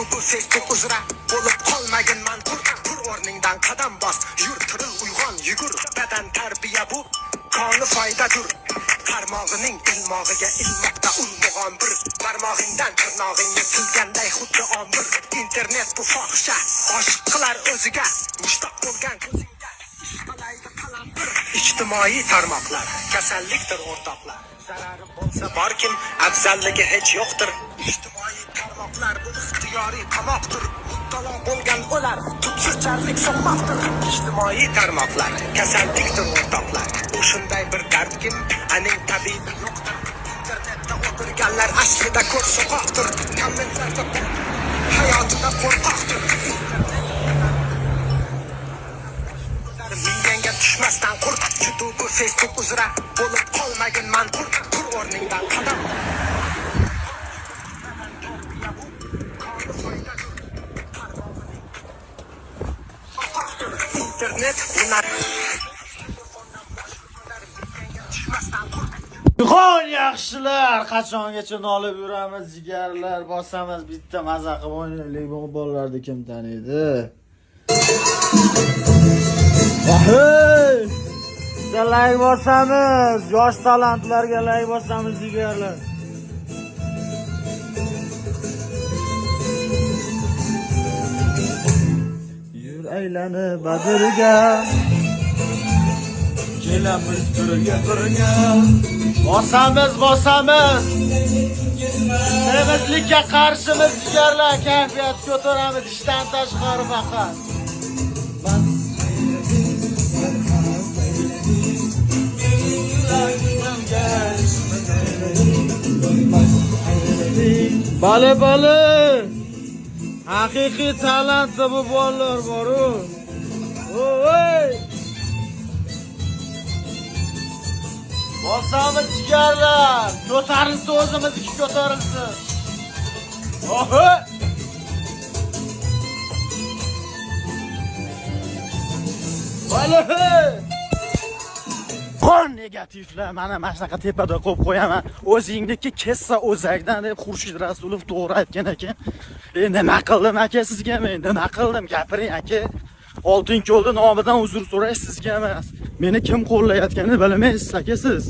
YouTube, Facebook uzra bo'lib qolmagin manqur. Tur o'rningdan, qadam bos, yur, tiril, uyg'on, yugur. Badan tarbiya bu koni foydadur. Qarmog'ining ilmog'iga ilmoqda ulmug'on bir. Barmog'ingdan tirnog'ingni tilganday xuddi ombir. Internet bu fohisha, oshiq qilar o'ziga. Mushtoq bo'lgan ko'zingga ishqalaydi qalampir. Ijtimoiy tarmoqlar kasallikdir, o'rtoqlar. Zarari bo'lsa borkim, afzalligi hech yo'qdir. Ijtimoiy tarmoqlar bu ixtiyoriy qamoqdir. Mubtalo bo'lgan o'lar, tubsiz jarlik so'qmoqdir. Ijtimoiy tarmoqlar kasallikdir, o'rtoqlar. Bu shunday bir dardkim, aning tabibi yo'qdir. Internetda o'tirganlar aslida ko'r so'qoqdir. Kommentlarda hayotida qo'rqoqdir. Miyangga tushmasdan qurt. YouTube, Facebook uzra bo'lib qolmagin manqur. Tur o'rningdan, qadam. Tarbiya bu koni foydadur. Internet bu tushmasdan qurt. Uyg'on, yaxshilar, qachongacha nolib yuramiz, jigarlar? Bosamiz, bitta maza qilib o'ynaylik. Bu bolalarni kim taniydi? Hey! Bitta layk bosamiz, yosh talantlarga layk bosamiz, jigarlar. Yur aylanib Badirga. Kelamiz birga birga. Bosamiz, bosamiz. Semizlikka qarshimiz, jigarlar, kayfiyat ko'taramiz ishdan tashqari faqat. Bale bale. Haqiqiy talantli bu bolalar bor-u. Oy! Bosamiz, jigarlar. Ko'tarilsin, o'zimizniki ko'tarilsin. Oho! Bale! Qon negativlar mana shunaqa tepada qo'yib qo'yaman. O'zingniki kessa o'zakdan deb Xurshid Rasulov to'g'ri aytgan ekan. Nima qildim aka sizga men? Nima qildim? Gapiring aka. Oltin ko'lni nomidan uzr so'rash sizga emas. Meni kim qo'llayotganini bilmaysiz aka siz.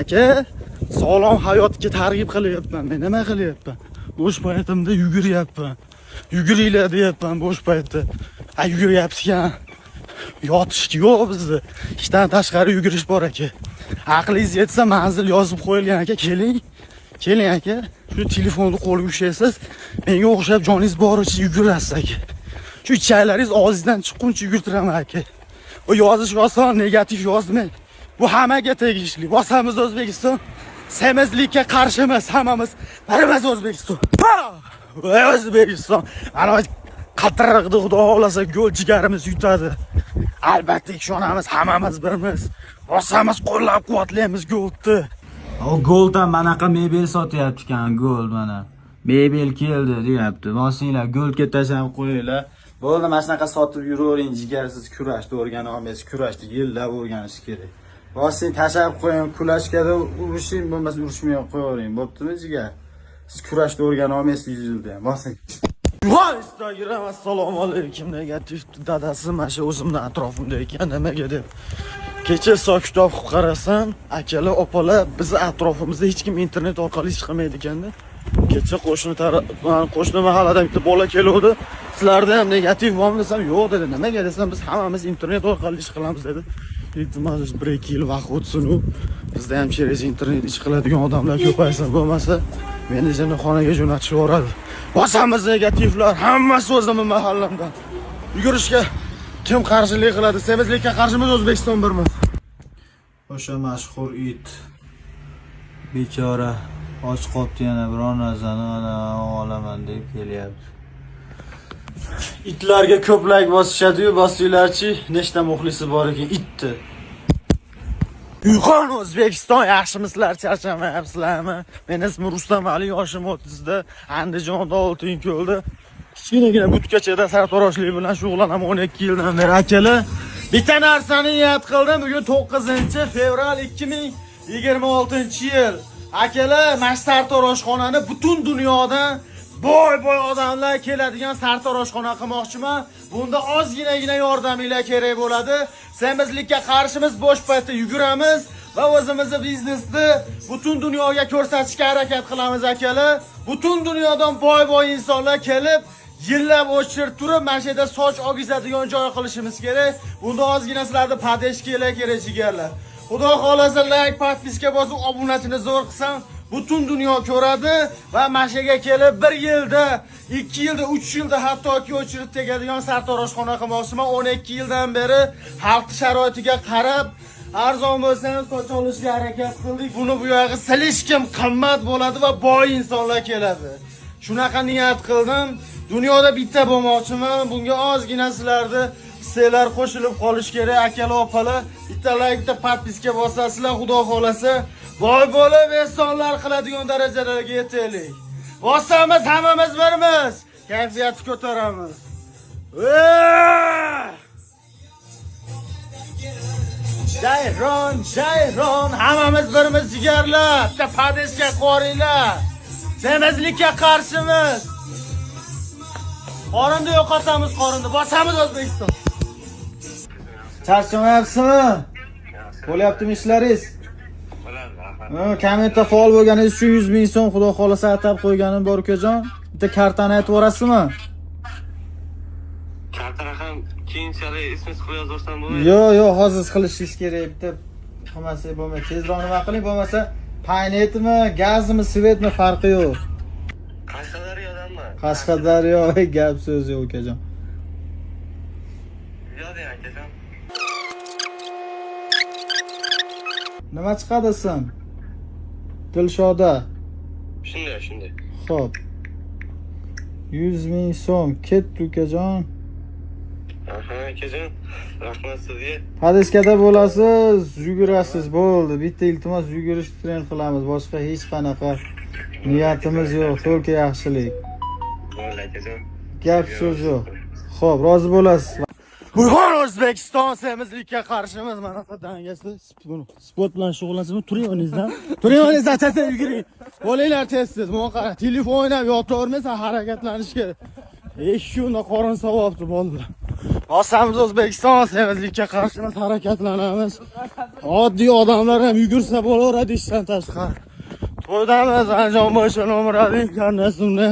Aka, sog'lom hayotga targ'ib qilyapman. Men nima qilyapman? Bo'sh paytimda yuguryapman. Yuguringlar deyapman bo'sh paytda. A yuguryapsiz. Yotish yo'q bizda. Ishdan tashqari yugurish bor aka. Aqlingiz yetsa manzil yozib qo'yilgan aka, keling. Keling aka. Shu telefonni qo'lga ushlaysiz. Menga o'xshab joningiz boricha yugurasiz aka. Shu ichaklaringiz og'zingizdan chiqquncha yugurtiraman aka. U yozish oson, negativ yozmang. Bu hammaga tegishli. Bosamiz, O'zbekiston. Semizlikka qarshimiz hammamiz. Birimiz, O'zbekiston. Voy O'zbekiston. Mana qatiriqni xudo xohlasa gol jigarimiz yutadi. Albatta ishonamiz, hammamiz birmiz. Bosamiz, qo'llab-quvvatlaymiz golni. O Golddan manaqa mebel sotyapti ekan, Gold mana. Mebel keldi deyapti. Bosinglar, Goldga tashlab qo'yinglar. Bo'ldi, mana shunaqa sotib yuravering, jigarsiz kurashni o'rgana olmaysiz. Kurashni yillab o'rganish kerak. Bosing, tashlab qo'ying, kulashkada urushing, bo'lmasa urushmay qo'yavering. Bo'ptimi, jigar? Siz kurashni o'rgana olmaysiz 100 yilda ham. Bosing. Voy Instagram, assalomu alaykum, negativ dadasi mana shu o'zimni atrofimda ekan, nimaga deb. Kecha hisob kitob qilib qarasam, akalar, opalar, bizni atrofimizda hech kim internet orqali ish qilmaydi ekanda. Kecha qo'shni mahalladan bitta bola keluvdi. Sizlarda ham negativ bormi desam, yo'q dedi. Nimaga desam, biz hammamiz internet orqali ish qilamiz dedi. Iltimos, 1-2 yil vaqt o'tsin u. Bizda ham через internet ish qiladigan odamlar ko'paysa, bo'lmasa meni jinnixonaga jo'natishib yuboradi. Bosamiz, negativlar, hammasi o'zimni mahallamdan. Yugurishga kim qarshilik qiladi? Semizlikka qarshimiz, O'zbekiston birmiz. O'sha mashhur it bechora och qolibdi, yana biror narsani mana olaman deb kelyapti. Itlarga ko'p layk bosishadi-yu, bosinglarchi, nechta muxlisi bor ekan itni. Uyg'on O'zbekiston, yaxshimisizlar, charchamayapsizlarmi? Meni ismim Rustam Ali, yoshim 30 da, Andijonda, Oltinko'lda kichkinagina butkachada sartaroshlik bilan shug'ullanaman 12 yildan beri akalar. Bitta narsani niyat qildim, bugun 9-fevral 2026-yil. Akalar, mana shu sartaroshxonani butun dunyodan Boy-boy odamlar keladigan sartaroshxona qilmoqchiman. Bunda ozginagina yordaminglar kerak bo'ladi. Semizlikka qarshimiz, bo'sh paytda yuguramiz va o'zimizni biznesni butun dunyoga ko'rsatishga harakat qilamiz, akalar. Butun dunyodan boy-boy insonlar kelib, yillab o'chirib turib, mana shu yerda soch ogizadigan joy qilishimiz kerak. Bunda ozgina sizlarni поддержка lar kerak, jigarlar. Xudo xolasa, layk, подписка bosib, obunachini zo'r qilsam, butun dunyo ko'radi va mana shu yerga kelib 1 yilda, 2 yilda, 3 yilda hattoki o'chirib tegadigan sartaroshxona qilmoqchiman. 12 yildan beri xalq sharoitiga qarab arzon bo'lsa ham soch olishga harakat qildik. Buni bu yog'i слишком qimmat bo'ladi va boy insonlar keladi. Shunaqa niyat qildim. Dunyoda bitta bo'lmoqchiman. Bunga ozgina sizlarni hissalar qo'shilib qolish kerak, akalar, opalar. Bitta layk, bitta подписка bosasizlar, xudo xolasa, boy bo'lib ehsonlar qiladigan darajalarga yetaylik. Bosamiz, hammamiz birmiz. Kayfiyatni ko'taramiz. Eee! Jayron, jayron, hammamiz birmiz, jigarlar. Bitta поддержка qo'ringlar. Semizlikka qarshimiz. Qorinni yo'qotamiz, qorinni. Bosamiz, O'zbekiston. Charchamayapsizmi? Bo'lyaptimi ishlaringiz? Ha, kommentda faol bo'lganingiz uchun 100 ming so'm, xudo xolasa, atab qo'yganim bor, ukajon. Bitta kartani aytib yuborasizmi? Karta raqam keyinchalik SMS qilib yozarsam bo'lmaydi. Yo'q, hozir qilishingiz kerak. Bitta qilmasak bo'lmaydi. Tezroq nima qiling, bo'lmasa paynetmi, gazmi, свет mi, farqi yo'q. Qashqadaryodanmi? Qashqadaryo, gap so'z yo'q, ukajon. Yozing, akajon. Nima chiqadi ism? Dilshoda. Shunday, shunday. Xo'p. 100 ming so'm ketdi, ukajon. Aha, akajon. Rahmat sizga. Подписка da bo'lasiz, yugurasiz, bo'ldi. Bitta iltimos, yugurish trend qilamiz. Boshqa hech qanaqa niyatimiz yo'q, только yaxshilik. Bo'ldi, akajon. Gap so'z yo'q. Xo'p, rozi bo'lasiz. Uyg'on, O'zbekiston, semizlikka qarshimiz. Mana dangasi sport bilan shug'ullansam, turing o'rningizdan. Turing o'rningizdan, tez tez yuguring. Bo'linglar tez tez. Mana qara, telefon o'ynab yotavermaysan, harakatlanish kerak. Eshik qorin savobdi, bo'ldi. Bosamiz, O'zbekiston, semizlikka qarshimiz, harakatlanamiz. Oddiy odamlar ham yugursa bo'laveradi ishdan tashqari. To'ydamiz, Andijon bo'yicha nomer 1 karnasimda.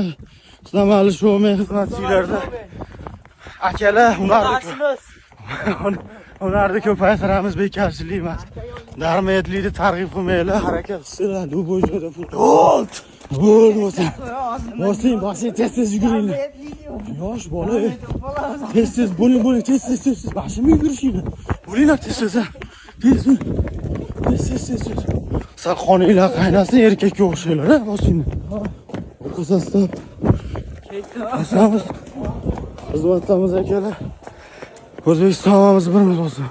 Sinamali shou xizmatchilarda. Akalar, ularni ko'paytiramiz, bekorchilik emas. Daromiyatlikni targ'ib qilmanglar, harakat qilsanglar, любой joyda pul. Bo'ldi. Bo'ldi, bosing. Bosing, bosing, tez tez yuguringlar. Yosh bola. Tez tez bo'ling, bo'ling, tez tez tez tez. Mashina yugurishinglar. Bo'linglar tez tez. Tez tez. Tez tez tez tez. Sal qoninglar qaynasin, erkakka o'xshanglar, ha, bosinglar. O'qisasizlar. Bosamiz. Xizmatdamiz, akalar. O'zbekistonimiz birmiz bo'lsin.